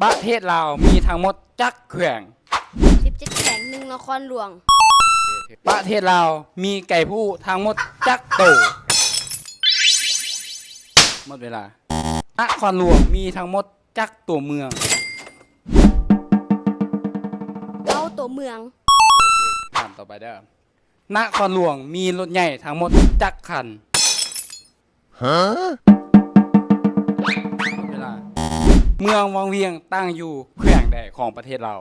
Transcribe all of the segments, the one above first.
ປະເທດລາວມີທັງໝົດຈັກແຂວງ? ສິບເຈັດແຂວງ ໜຶ່ງນະຄອນຫຼວງ. ປະເທດລາວມີໄກ່ຜູ້ທັງໝົດຈັກໂຕ? ໝົດເວລາ. ນະຄອນຫຼວງມີທັງໝົດຈັກຕົວເມືອງ? ເກົ້າຕົວເມືອງ. ຖາມຕໍ່ໄປເດີ້. ນະຄອນຫຼວງມີລົດໃຫຍ່ທັງໝົດຈັກຄັນ? ຮະ? ເວລາ. ເມືອງວັງວຽງຕັ້ງຢູ່ແຂວງໃດຂອງປະເທດລາວ?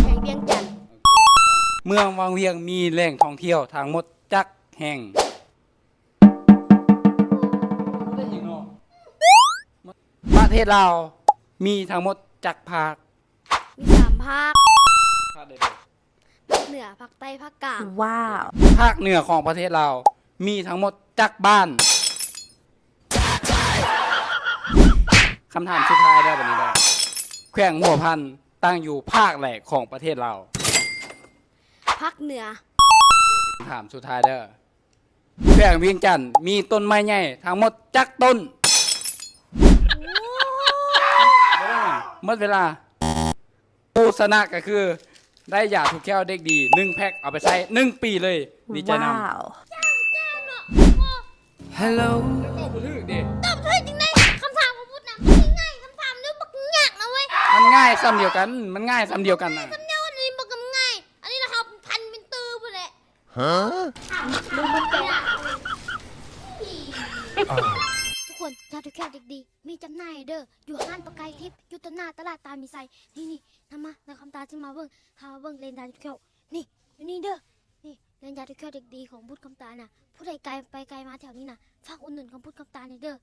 ແຂວງວຽງຈັນ. ເມືອງວັງວຽງມີແຫຼ່ງທ່ອງທ່ຽວທັງໝົດຈັກແຫ່ງ? ປະເທດລາວມີທັງໝົດຈັກພາກ? ມີສາມພາກ. ພາກໃດແດ່? ພາກເໜືອ, ພາກໃຕ້, ພາກກາງ. ວ້າວ. ພາກເໜືອຂອງປະເທດລາວມີທັງໝົດຈັກບ້ານ? ຄຳຖາມສຸດທ້າຍເດີ້ ບັດນີ້ເດີ້. ແຂວງຫົວພັນຕັ້ງຢູ່ພາກໃດຂອງປະເທດລາວ? ພາກເໜືອ. ຄຳຖາມສຸດທ້າຍເດີ້. ແຂວງວຽງຈັນມີຕົ້ນໄມ້ໃຫຍ່ທັງໝົດຈັກຕົ້ນ? ໝົດເວລາ. ຜູ້ຊະນະກໍຄືໄດ້ຢາຖືກແຂ້ວເດັກດີໜຶ່ງແພັກ ເອົາໄປໃຊ້ໜຶ່ງປີເລີຍ. ດີໃຈນຳ. ຮາໂລ ເຈົ້າຕອບບໍ່ຖືກເດ້. ຕອບບໍ່ຖືກຈັ່ງໃດ? ຄຳຖາມຂອງພຸດນະ ມັນງ່າຍ, ຄຳຖາມນີ້ບັກຍາກນະເວີຍ. ມັນງ່າຍສ່ຳດຽວກັນ, ມັນງ່າຍສ່ຳດຽວກັນນະ. ຄຳດຽວ ອັນນີ້ບັກງ່າຍ, ອັນນີ້ລະເຮົາພັນເປັນຕື້ພຸ້ນແຫຼະ. ຮະ? ທຸກຄົນ, ຢາຖືກແຂ້ວເດັກດີ ມີຈຳໜ່າຍເດີ້ ຢູ່ຮ້ານປາໄກ່ທິບ ຢູ່ຕາໜ້າຕະຫຼາດຕາມີໄຊ. ນີ້ໆ ນຳມາ ນຳຄຳຕາຊິມາເບິ່ງ, ພາມາເບິ່ງແລ່ນຢາຖືກແຂ້ວ. ນີ້ ຢູ່ນີ້ເດີ້. ນີ້ ແລ່ນຢາຖືກແຂ້ວເດັກດີຂອງບຸດຄຳຕານະ. ຜູ້ໃດໄກໄປໄກມາແຖວນີ້ນະ ຝາກອຸດໜູນຂອງບຸດຄຳຕາແດ່ເດີ້.